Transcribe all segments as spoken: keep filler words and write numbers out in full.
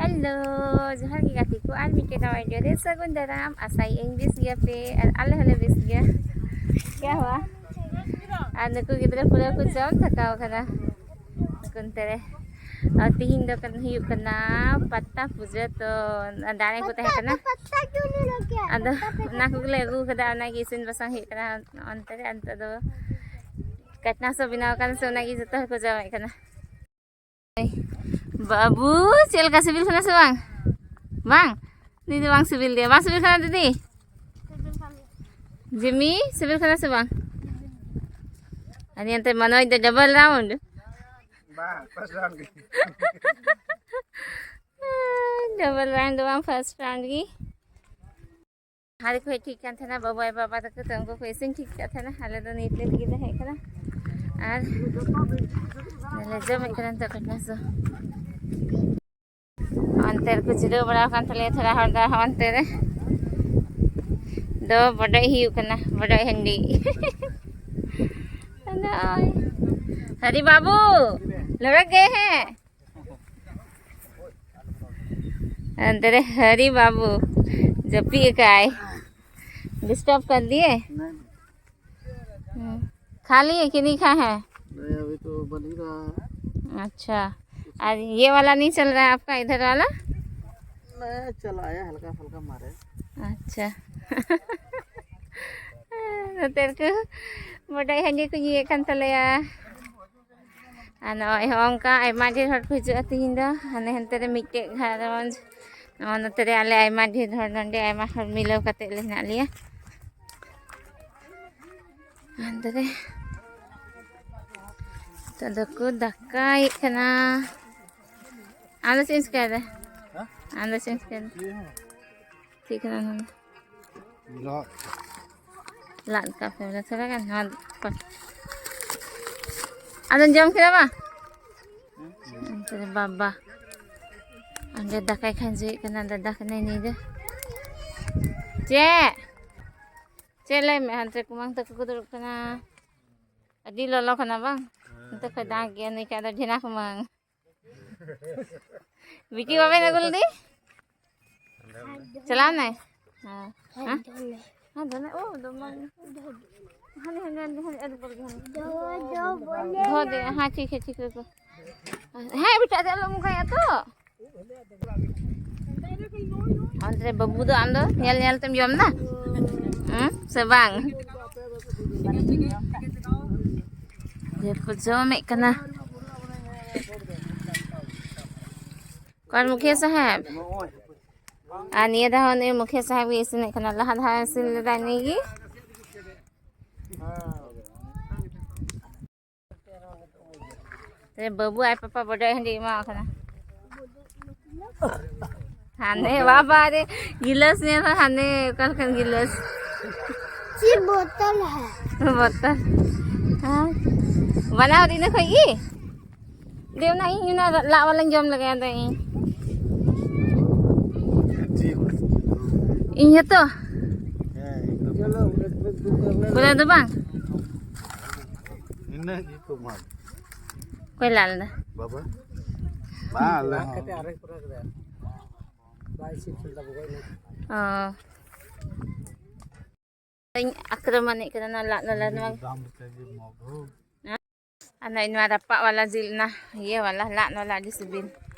Hello, ᱡᱚᱦᱟᱨ ᱜᱮ ᱜᱟᱛᱮ ᱠᱚ, ᱟᱨ ᱢᱤᱫᱴᱮᱱ ᱱᱟᱣᱟ ᱵᱷᱤᱰᱤᱭᱳ ᱨᱮ ᱥᱟᱹᱜᱩᱱ ᱫᱟᱨᱟᱢ᱾ ᱟᱥᱟᱭᱟᱹᱧ ᱵᱮᱥ ᱜᱮᱭᱟᱯᱮ ᱟᱨ ᱟᱞᱮ ᱦᱚᱸᱞᱮ ᱵᱮᱥ ᱜᱮᱭᱟ᱾ ᱠᱭᱟ ᱦᱩᱣᱟ? ᱟᱨ ᱱᱩᱠᱩ ᱜᱤᱫᱽᱨᱟᱹ ᱯᱩᱨᱟᱹ ᱠᱚ ᱡᱚᱢ ᱛᱷᱟᱠᱟᱣ ᱟᱠᱟᱱᱟ ᱱᱩᱠᱩ ᱚᱱᱛᱮ ᱨᱮ᱾ ᱟᱨ ᱛᱤᱦᱤᱧ ᱫᱚ ᱠᱟᱱ-, ᱦᱩᱭᱩᱜ ᱠᱟᱱᱟ ᱯᱟᱛᱟ ᱯᱩᱡᱟᱹ, ᱛᱚ ᱫᱟᱲᱮ ᱠᱚ ᱛᱟᱦᱮᱸ ᱠᱟᱱᱟ᱾ ᱟᱫᱚ ᱚᱱᱟ ᱠᱚᱜᱮᱞᱮ ᱟᱹᱜᱩ ᱠᱟᱫᱟ, ᱚᱱᱟᱜᱮ ᱤᱥᱤᱱ ᱵᱟᱥᱟᱝ ᱦᱩᱭᱩᱜ ᱠᱟᱱᱟ ᱚᱱᱛᱮ ᱨᱮ᱾ ᱟᱨ ᱱᱤᱛᱚᱜ ᱫᱚ ᱠᱟᱴᱱᱟ ᱥᱚ ᱵᱮᱱᱟᱣ ᱠᱟᱱᱟ ᱥᱮ, ᱚᱱᱟᱜᱮ ᱡᱚᱛᱚ ᱦᱚᱲ ᱠᱚ ᱡᱚᱢᱮᱫ ᱠᱟᱱᱟ᱾ ᱵᱟᱹᱵᱩ, ᱪᱮᱫ ᱞᱮᱠᱟ ᱥᱤᱵᱤᱞ ᱠᱟᱱᱟ ᱥᱮ ᱵᱟᱝ? ᱵᱟᱝ, ᱩᱱᱤ ᱫᱚ ᱵᱟᱝ ᱥᱤᱵᱤᱞ ᱫᱮᱭᱟ᱾ ᱵᱟᱝ ᱥᱤᱵᱤᱞ ᱠᱟᱱᱟ ᱫᱤᱫᱤ? ᱡᱤᱢᱤ, ᱥᱤᱵᱤᱞ ᱠᱟᱱᱟ ᱥᱮ ᱵᱟᱝ? ᱟᱨ ᱮᱱᱛᱮ ᱢᱟᱱᱚᱡᱽ ᱫᱚ ᱰᱚᱵᱚᱞ ᱨᱟᱣᱩᱱᱰ᱾ ᱵᱟᱝ, ᱯᱷᱟᱥᱴ ᱨᱟᱣᱩᱱᱰ ᱜᱮ᱾ ᱰᱚᱵᱚᱞ ᱨᱟᱣᱩᱱᱰ ᱫᱚ ᱵᱟᱝ, ᱯᱷᱟᱥᱴ ᱨᱟᱣᱩᱱᱰ ᱜᱮ᱾ ᱦᱟᱸᱰᱮ ᱠᱚ ᱦᱮᱡ ᱴᱷᱤᱠ ᱠᱟᱱ ᱛᱟᱦᱮᱱᱟ, ᱵᱟᱵᱩ ᱟᱡ ᱵᱟᱵᱟ ᱛᱟᱠᱚ ᱛᱚ ᱩᱱᱠᱩ ᱠᱚ ᱤᱥᱤᱱ ᱴᱷᱤᱠ ᱠᱟᱜ ᱛᱟᱦᱮᱱᱟ᱾ ᱟᱞᱮ ᱫᱚ ᱱᱤᱛ ᱱᱤᱛ ᱜᱮᱞᱮ ᱦᱮᱡ ᱠᱟᱱᱟ ᱟᱨ ᱞᱮ ᱡᱚᱢᱮᱫ ᱠᱟᱱᱟ ᱱᱤᱛᱚᱜ ᱠᱟᱴᱱᱟ ᱥᱚ᱾ ᱚᱱᱛᱮ ᱨᱮᱠᱚ ᱡᱤᱨᱟᱹᱣ ᱵᱟᱲᱟ ᱟᱠᱟᱱ ᱛᱟᱞᱮᱭᱟ ᱛᱷᱚᱲᱟ ᱦᱚᱲ ᱫᱚ, ᱚᱱᱛᱮ ᱨᱮ ᱫᱚ ᱵᱚᱰᱚᱡ ᱦᱩᱭᱩᱜ ᱠᱟᱱᱟ, ᱵᱚᱰᱚᱡ ᱦᱟᱺᱰᱤ᱾ ᱱᱚᱜᱼᱚᱭ ᱦᱟᱹᱨᱤ ᱵᱟᱹᱵᱩ, ᱞᱚᱲᱚ ᱜᱮ ᱦᱮᱸ᱾ ᱚᱱᱛᱮ ᱨᱮ ᱦᱟᱹᱨᱤ ᱵᱟᱹᱵᱩ ᱡᱟᱹᱯᱤᱫ ᱟᱠᱟᱭ, ᱰᱤᱥᱴᱟᱨᱵ ᱠᱟᱨ ᱫᱤᱭᱮ? नहीं। हम्म। खा लिए कि नहीं खाए हैं? नहीं, अभी तो बन ही रहा है। अच्छा, और ये वाला नहीं चल रहा है आपका, इधर वाला? नहीं, चलाया, हल्का फुल्का मारे। अच्छा। ᱱᱚᱛᱮ ᱨᱮᱠᱚ ᱵᱚᱰᱚᱡ ᱦᱟᱺᱰᱤ ᱠᱚ ᱧᱩᱭᱮᱫ ᱠᱟᱱ ᱛᱟᱞᱮᱭᱟ᱾ ᱟᱨ ᱱᱚᱜᱼᱚᱭ ᱦᱚᱸᱜᱼᱚ ᱱᱚᱝᱠᱟ ᱟᱭᱢᱟ ᱰᱷᱮᱨ ᱦᱚᱲ ᱠᱚ ᱦᱤᱡᱩᱜᱼᱟ ᱛᱤᱦᱤᱧ ᱫᱚ, ᱦᱟᱱᱮ ᱦᱟᱱᱛᱮ ᱨᱮ ᱢᱤᱫᱴᱮᱡ ᱜᱷᱟᱨᱚᱸᱡᱽ, ᱱᱚᱜᱼᱚ ᱱᱚᱛᱮ ᱨᱮ ᱟᱞᱮ ᱟᱭᱢᱟ ᱰᱷᱮᱨ ᱦᱚᱲ, ᱱᱚᱰᱮ ᱟᱭᱢᱟ ᱦᱚᱲ ᱢᱤᱞᱟᱹᱣ ᱠᱟᱛᱮᱫ ᱞᱮ ᱦᱮᱱᱟᱜ ᱞᱮᱭᱟ᱾ ᱦᱟᱱᱛᱮ ᱨᱮ ᱱᱤᱛᱚᱜ ᱫᱚᱠᱚ ᱫᱟᱠᱟᱭᱮᱫ ᱠᱟᱱᱟ᱾ ᱟᱢ ᱫᱚ ᱪᱮᱫ ᱮᱢ ᱪᱤᱠᱟᱹᱭᱮᱫᱟ? ᱦᱮᱸ? ᱟᱢ ᱫᱚ ᱪᱮᱫ ᱮᱢ ᱪᱤᱠᱟᱹᱭᱮᱫᱟ? ᱪᱮᱫ ᱦᱚᱸ ᱵᱟᱝ᱾ ᱪᱮᱫ ᱠᱟᱱᱟ ᱱᱚᱣᱟ ᱫᱚ? ᱞᱟᱫ᱾ ᱞᱟᱫ ᱠᱟᱜ ᱯᱮ ᱵᱚᱞᱮ ᱛᱷᱚᱲᱟ ᱜᱟᱱ ᱱᱚᱣᱟ ᱠᱚ᱾ ᱟᱫᱚᱢ ᱡᱚᱢ ᱠᱮᱫᱟ ᱵᱟ? ᱚᱱᱛᱮ ᱨᱮ ᱵᱟᱵᱟ ᱚᱸᱰᱮ ᱫᱟᱠᱟᱭ ᱠᱷᱟᱸᱡᱚᱭᱮᱫ ᱠᱟᱱᱟ, ᱫᱟᱫᱟ ᱠᱟᱱᱟᱭ ᱱᱩᱭ ᱫᱚ᱾ ᱪᱮᱫ? ᱪᱮᱫ ᱞᱟᱹᱭ ᱢᱮ, ᱦᱟᱱᱛᱮ ᱠᱩᱢᱟᱹᱝ ᱛᱟᱠᱚ ᱠᱚ ᱫᱩᱲᱩᱵ ᱠᱟᱱᱟ᱾ ᱟᱹᱰᱤ ᱞᱚᱞᱚ ᱠᱟᱱᱟ ᱵᱟᱝ? ᱚᱱᱛᱮ ᱠᱷᱚᱡ ᱫᱟᱜᱽ ᱜᱮᱭᱟ ᱱᱩᱭ ᱠᱷᱟᱡ ᱫᱚ ᱰᱷᱮᱨᱟ ᱠᱩᱢᱟᱹᱝ᱾ ᱵᱤᱴᱤ ᱵᱟᱵᱮᱱ ᱟᱹᱜᱩ ᱞᱮᱫᱮ? ᱪᱟᱞᱟᱣ ᱱᱟᱭ? ᱦᱮᱸ᱾ ᱦᱮᱸ? ᱦᱮᱸ, ᱫᱚᱢᱮ, ᱳ, ᱫᱚᱢᱮ᱾ ᱦᱟᱱᱮ, ᱦᱟᱱᱮ, ᱦᱟᱱᱮ, ᱦᱟᱱᱮ, ᱟᱹᱨᱩᱵ ᱵᱚᱞ ᱜᱮ ᱦᱟᱱᱮ᱾ ᱫᱚᱦᱚ ᱫᱮ, ᱦᱮᱸ, ᱴᱷᱤᱠ ᱦᱮᱸ, ᱴᱷᱤᱠ ᱦᱮᱸ᱾ ᱦᱮᱸ, ᱵᱮᱴᱟ, ᱟᱫᱚ ᱟᱞᱚᱢ ᱚᱱᱠᱟᱭᱟ ᱛᱚ᱾ ᱚᱱᱛᱮ ᱨᱮ ᱵᱟᱹᱵᱩ ᱫᱚ ᱟᱢ ᱫᱚ ᱧᱮᱞ ᱧᱮᱞ ᱛᱮᱢ ᱡᱚᱢ ᱫᱟ? ᱦᱩᱸ, ᱥᱮ ᱵᱟᱝ? ᱡᱮ ᱠᱚ ᱡᱚᱢᱮᱫ ᱠᱟᱱᱟ᱾ ᱚᱠᱟᱨᱮ ᱢᱩᱠᱷᱤᱭᱟᱹ ᱥᱟᱦᱮᱵᱽ? ᱟᱨ ᱱᱤᱭᱟᱹ ᱫᱷᱟᱣ ᱩᱱᱤ ᱢᱩᱠᱷᱤᱭᱟᱹ ᱥᱟᱦᱮᱵᱽ ᱜᱮ ᱤᱥᱤᱱᱮᱫ ᱠᱟᱱᱟ, ᱞᱟᱦᱟ ᱫᱷᱟᱣ ᱤᱥᱤᱱ ᱞᱮᱫᱟᱭ ᱱᱩᱭ ᱜᱮ᱾ ᱛᱮ ᱵᱟᱹᱵᱩ ᱟᱡ ᱯᱟᱯᱟ ᱵᱚᱰᱚᱡ ᱦᱟᱺᱰᱤ ᱮᱢᱟᱣ ᱠᱟᱱᱟ᱾ ᱦᱟᱱᱮ ᱵᱟᱵᱟ ᱨᱮ, ᱜᱤᱞᱟᱹᱥ ᱧᱮᱞ ᱦᱚᱸ ᱦᱟᱱᱮ ᱚᱠᱟ ᱞᱮᱠᱟᱱ ᱜᱤᱞᱟᱹᱥ᱾ ᱪᱮᱫ ᱵᱳᱛᱚᱞ ᱦᱮ? ᱵᱳᱛᱚᱞ᱾ ᱦᱮᱸ᱾ ᱵᱟᱱᱟᱣ ᱤᱱᱟᱹ ᱠᱷᱚᱡ ᱜᱮ? ᱫᱮ, ᱚᱱᱟ ᱤᱧ ᱚᱱᱟ ᱞᱟᱜ ᱵᱟᱞᱟᱧ ᱡᱚᱢ ᱞᱮᱜᱟᱭᱟ ᱫᱮ ᱤᱧ᱾ ᱤᱧ ᱦᱚᱸᱛᱚ? ᱵᱚᱞᱮ ᱫᱚ ᱵᱟᱝ? ᱤᱱᱟᱹ ᱜᱮ ᱠᱚ ᱮᱢᱟ᱾ ᱚᱠᱚᱭ ᱞᱟᱜ ᱞᱮᱫᱟ? ᱵᱟᱵᱟ᱾ ᱵᱟᱝ, ᱟᱞᱮ ᱦᱚᱸ᱾ ᱚ᱾ ᱤᱧ ᱟᱠᱨᱚᱢᱚᱱᱮᱫ ᱠᱟᱱᱟ ᱱᱚᱣᱟ ᱞᱟᱫ ᱞᱟᱫ ᱱᱚᱣᱟ᱾ ᱫᱟᱢ ᱞᱮᱠᱟ ᱜᱮ ᱢᱚᱜᱽ ᱦᱳ᱾ ᱟᱨ ᱱᱚᱜᱼᱚᱭ ᱱᱚᱣᱟ ᱨᱟᱯᱟᱜ ᱵᱟᱞᱟ ᱡᱤᱞ, ᱚᱱᱟ ᱤᱭᱟᱹ ᱵᱟᱞᱟ, ᱞᱟᱫ ᱵᱟᱞᱟ, ᱟᱹᱰᱤ ᱥᱤᱵᱤᱞ᱾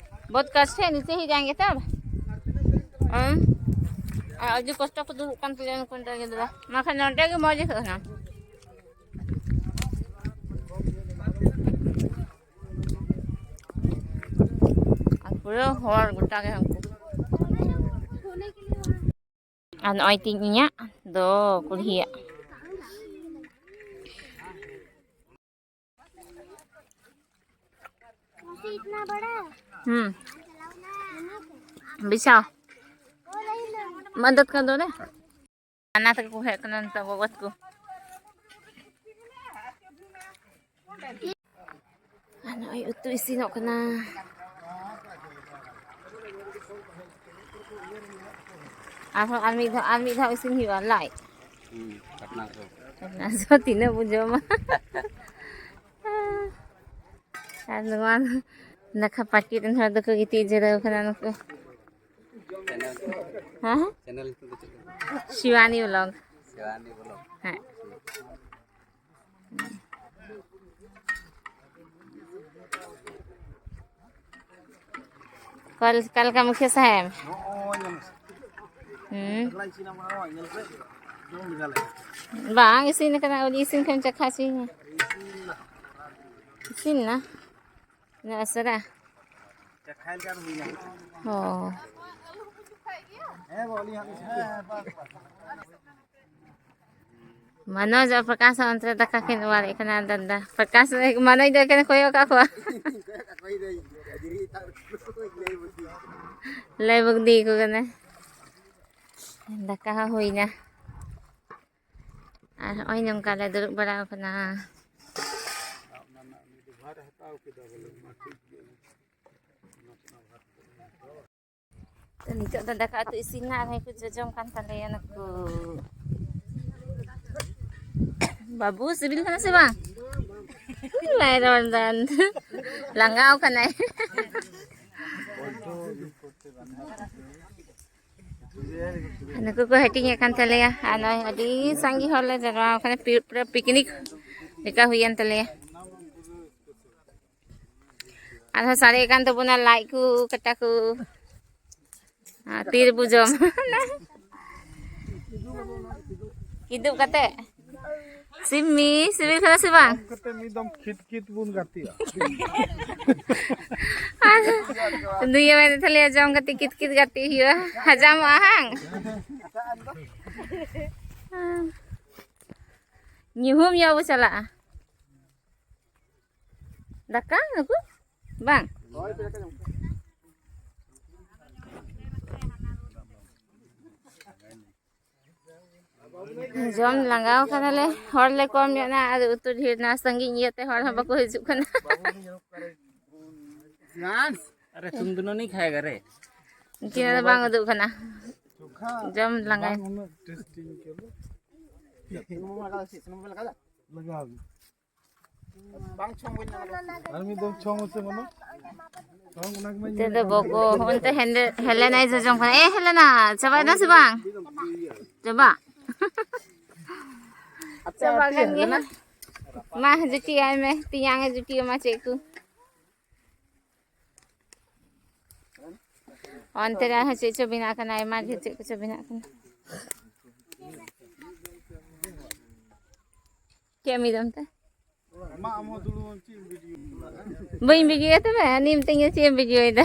ᱵᱚᱦᱩᱛ ᱠᱚᱥᱴ ᱦᱮ, ᱱᱤᱪᱮ ᱦᱤ ᱡᱟᱭᱮᱸᱜᱮ ᱛᱚᱵ᱾ ᱦᱩᱸ? ᱟᱨ ᱟᱹᱰᱤ ᱠᱚᱥᱴᱚ ᱠᱚ ᱫᱩᱲᱩᱵ ᱠᱟᱱ ᱛᱟᱞᱮᱭᱟ ᱱᱩᱠᱩ ᱜᱤᱫᱽᱨᱟᱹ᱾ ᱵᱟᱠᱷᱟᱱ ᱱᱚᱰᱮ ᱜᱮ ᱢᱚᱡᱽ ᱟᱹᱭᱠᱟᱹᱜ ᱠᱟᱱᱟ᱾ ᱟᱨ ᱯᱩᱨᱟᱹ ᱦᱚᱲ ᱜᱚᱴᱟ ᱜᱮ ᱦᱟᱱᱠᱩ᱾ ᱟᱨ ᱱᱚᱜᱼᱚᱭ ᱛᱤᱧ ᱤᱧᱟᱹᱜ ᱫᱚ ᱠᱩᱞᱦᱤᱭᱟᱜ᱾ ᱦᱩᱸ᱾ ᱵᱤᱪᱷᱟᱣ᱾ ᱢᱟᱫᱟᱫ ᱠᱟᱱ ᱫᱚ ᱨᱮ᱾ ᱱᱟᱱᱟ ᱛᱟᱠᱚ ᱠᱚ ᱦᱮᱡ ᱠᱟᱱᱟ ᱱᱤᱛᱚᱜ, ᱜᱚᱜᱚ ᱛᱟᱠᱚ᱾ ᱟᱨ ᱱᱚᱜᱼᱚᱭ ᱩᱛᱩ ᱤᱥᱤᱱᱚᱜ ᱠᱟᱱᱟ᱾ ᱟᱨᱦᱚᱸ ᱟᱨ ᱢᱤᱫ ᱫᱷᱟᱣ, ᱟᱨ ᱢᱤᱫ ᱫᱷᱟᱣ ᱤᱥᱤᱱ ᱦᱩᱭᱩᱜᱼᱟ, ᱞᱟᱡ᱾ ᱦᱩᱸ, ᱠᱟᱴᱱᱟ ᱥᱚ᱾ ᱠᱟᱴᱱᱟ ᱥᱚ ᱛᱤᱱᱟᱹᱜ ᱵᱚ ᱡᱚᱢᱟ? ᱟᱨ ᱱᱚᱣᱟ ᱫᱚ ᱫᱟᱠᱟ ᱯᱟᱹᱴᱤ ᱨᱮᱱ ᱦᱚᱲ ᱫᱚᱠᱚ ᱜᱤᱛᱤᱡ ᱡᱤᱨᱟᱹᱣ ᱠᱟᱱᱟ ᱱᱩᱠᱩ᱾ ᱦᱮᱸ? ᱪᱮᱱᱮᱞ ᱧᱩᱛᱩᱢ ᱫᱚ ᱪᱮᱫ ᱠᱟᱱᱟ? ᱥᱤᱣᱟᱱᱤ ᱵᱞᱚᱜ᱾ ᱥᱤᱣᱟᱱᱤ ᱵᱞᱚᱜ᱾ ᱦᱮᱸ᱾ ᱚᱠᱟ ᱞᱮᱠᱟ ᱢᱩᱠᱷᱤᱭᱟᱹ ᱥᱟᱦᱮᱵ? ᱱᱚᱜᱼᱚᱭ ᱧᱮᱞ ᱢᱮᱥᱮ᱾ ᱦᱩᱸ᱾ ᱮᱠᱞᱟ ᱤᱥᱤᱱ ᱟᱢ ᱱᱚᱜᱼᱚᱭ ᱧᱮᱞ ᱯᱮ᱾ ᱡᱚᱢ ᱞᱮᱜᱟ ᱞᱮ᱾ ᱵᱟᱝ ᱤᱥᱤᱱ ᱟᱠᱟᱱᱟ, ᱟᱹᱣᱨᱤ ᱤᱥᱤᱱ ᱠᱷᱟᱱ ᱪᱟᱠᱷᱟ ᱦᱚᱪᱚᱧ ᱢᱮ᱾ ᱤᱥᱤᱱ ᱮᱱᱟ᱾ ᱤᱥᱤᱱ ᱮᱱᱟ? ᱩᱱᱟᱹᱜ ᱩᱥᱟᱹᱨᱟ? ᱪᱟᱠᱷᱟ ᱞᱮᱠᱟ ᱫᱚ ᱦᱩᱭᱱᱟ᱾ ᱚ᱾ ᱦᱮᱸ, ᱵᱟᱹᱞᱤᱧ ᱦᱟᱸᱜ ᱞᱤᱧ ᱥᱤᱯᱤ᱾ ᱢᱟᱱᱚᱡᱽ ᱟᱨ ᱯᱨᱚᱠᱟᱥ ᱦᱚᱸ ᱚᱱᱛᱮ ᱨᱮ ᱫᱟᱠᱟ ᱠᱤᱱ ᱚᱣᱟᱨᱮᱫ ᱠᱟᱱᱟ᱾ ᱫᱟᱫᱟ ᱯᱨᱚᱠᱟᱥ, ᱢᱟᱱᱚᱡᱽ ᱫᱚ ᱮᱠᱮᱱ ᱠᱚᱭᱚᱜ ᱠᱟᱜ ᱠᱚᱣᱟ᱾ ᱞᱟᱹᱭ ᱵᱚᱠᱫᱤ ᱠᱚ ᱠᱟᱱᱟ᱾ ᱫᱟᱠᱟ ᱦᱚᱸ ᱦᱩᱭᱱᱟ᱾ ᱟᱨ ᱦᱚᱸᱜᱼᱚᱭ ᱱᱚᱝᱠᱟ ᱞᱮ ᱫᱩᱲᱩᱵ ᱵᱟᱲᱟ ᱟᱠᱟᱱᱟ᱾ ᱛᱚ, ᱱᱤᱛᱚᱜ ᱫᱚ ᱫᱟᱠᱟ ᱩᱛᱩ ᱤᱥᱤᱱ ᱱᱟ, ᱟᱨ ᱦᱚᱸ ᱠᱚ ᱡᱚᱡᱚᱢ ᱠᱟᱱ ᱛᱟᱞᱮᱭᱟ ᱱᱩᱠᱩ᱾ ᱵᱟᱹᱵᱩ, ᱥᱤᱵᱤᱞ ᱠᱟᱱᱟ ᱥᱮ ᱵᱟᱝ? ᱵᱟᱭ ᱨᱚᱲ ᱫᱟ, ᱞᱟᱸᱜᱟᱣ ᱠᱟᱱᱟᱭ᱾ ᱱᱩᱠᱩ ᱠᱚ ᱦᱟᱹᱴᱤᱧᱮᱫ ᱠᱟᱱ ᱛᱟᱞᱮᱭᱟ, ᱟᱨ ᱱᱚᱜᱼᱚᱭ ᱟᱹᱰᱤ ᱥᱟᱸᱜᱮ ᱦᱚᱲ ᱞᱮ ᱡᱟᱨᱣᱟ ᱟᱠᱟᱱᱟ, ᱯᱤ-, ᱯᱩᱨᱟᱹ ᱯᱤᱠᱱᱤᱠ ᱞᱮᱠᱟ ᱦᱩᱭᱮᱱ ᱛᱟᱞᱮᱭᱟ᱾ ᱟᱨᱦᱚᱸ ᱥᱟᱨᱮᱡ ᱠᱟᱱ ᱛᱟᱵᱚᱱᱟ ᱞᱟᱡ ᱠᱚ, ᱠᱟᱴᱟ ᱠᱚ᱾ ᱟᱨ ᱛᱤ ᱨᱮᱵᱚ ᱡᱚᱢ? ᱠᱤᱫᱩᱵ ᱠᱟᱛᱮ? ᱥᱤᱢᱤ, ᱥᱤᱵᱤᱞ ᱠᱟᱱᱟ ᱥᱮ ᱵᱟᱝ? ᱡᱚᱢ ᱠᱟᱛᱮ ᱢᱤᱫ ᱫᱚᱢ ᱠᱷᱤᱛ ᱠᱷᱤᱛ ᱵᱚᱱ ᱜᱟᱛᱮᱜᱼᱟ᱾ ᱟᱨ ᱱᱩᱭᱮ ᱢᱮᱱᱮᱫ ᱛᱟᱞᱮᱭᱟ, ᱡᱚᱢ ᱠᱟᱛᱮ ᱠᱤᱛ ᱠᱤᱛ ᱜᱟᱛᱮ ᱦᱩᱭᱩᱜᱼᱟ, ᱦᱟᱡᱟᱢᱚᱜᱼᱟ, ᱦᱟᱝ? ᱧᱩᱦᱩᱢ ᱧᱚᱜ ᱵᱚ ᱪᱟᱞᱟᱜᱼᱟ᱾ ᱫᱟᱠᱟ ᱱᱩᱠᱩ? ᱵᱟᱝ᱾ ᱡᱚᱢ ᱞᱟᱸᱜᱟᱣ ᱠᱟᱱᱟᱞᱮ, ᱦᱚᱲ ᱞᱮ ᱠᱚᱢ ᱧᱚᱜ ᱱᱟ, ᱟᱫᱚ ᱩᱛᱩ ᱰᱷᱮᱨ ᱱᱟ, ᱥᱟᱺᱜᱤᱧ ᱤᱭᱟᱹᱛᱮ ᱦᱚᱲ ᱦᱚᱸ ᱵᱟᱠᱚ ᱦᱤᱡᱩᱜ ᱠᱟᱱᱟ᱾ अरे तुम दोनों नहीं खाएगा रे? ᱩᱱᱠᱤᱱᱟᱜ ᱫᱚ ᱵᱟᱝ ᱩᱫᱩᱜ ᱠᱟᱱᱟ, ᱡᱚᱢ ᱞᱟᱸᱜᱟᱭ᱾ ᱵᱟᱝ ᱩᱱᱟᱹᱜ ᱴᱮᱥᱴᱤ ᱟᱹᱭᱠᱟᱹᱣ ᱫᱚ᱾ ᱞᱟᱜᱟᱣ ᱜᱮ᱾ ᱟᱨ ᱢᱤᱫ ᱫᱚᱢ ᱪᱷᱚᱝ ᱢᱮᱥᱮ ᱢᱟᱢᱟ᱾ ᱱᱤᱛᱚᱜ ᱫᱚ ᱵᱚᱠᱚ ᱚᱱᱛᱮ ᱦᱮᱞᱮᱱᱟᱭ ᱡᱚᱡᱚᱢ ᱠᱟᱱᱟ᱾ ᱮ ᱦᱮᱞᱮᱱᱟ, ᱪᱟᱵᱟᱭᱮᱱᱟ ᱥᱮ ᱵᱟᱝ? ᱪᱟᱵᱟ᱾ ᱪᱟᱵᱟ ᱠᱟᱱ ᱜᱮᱭᱟ᱾ ᱢᱟ ᱡᱩᱴᱤ ᱟᱭ ᱢᱮ, ᱛᱮᱭᱟᱝ ᱮ ᱡᱩᱴᱤ ᱟᱢᱟ ᱪᱮᱫ ᱠᱚ᱾ ᱚᱱᱛᱮ ᱨᱮ ᱟᱨᱦᱚᱸ ᱪᱮᱫ ᱪᱚ ᱵᱮᱱᱟᱜ ᱠᱟᱱᱟ, ᱟᱭᱢᱟ ᱰᱷᱮᱨ ᱪᱮᱫ ᱠᱚᱪᱚ ᱵᱮᱱᱟᱜ ᱠᱟᱱᱟ᱾ ᱪᱮᱫ ᱮᱢ ᱤᱫᱟᱢ ᱛᱮ? ᱵᱟᱹᱧ ᱵᱤᱡᱤᱭᱟ ᱛᱚᱵᱮ, ᱦᱟᱹᱱᱤ ᱢᱤᱛᱟᱹᱧᱟ ᱪᱮᱫ ᱮᱢ ᱵᱤᱡᱤᱭᱮᱫᱟ?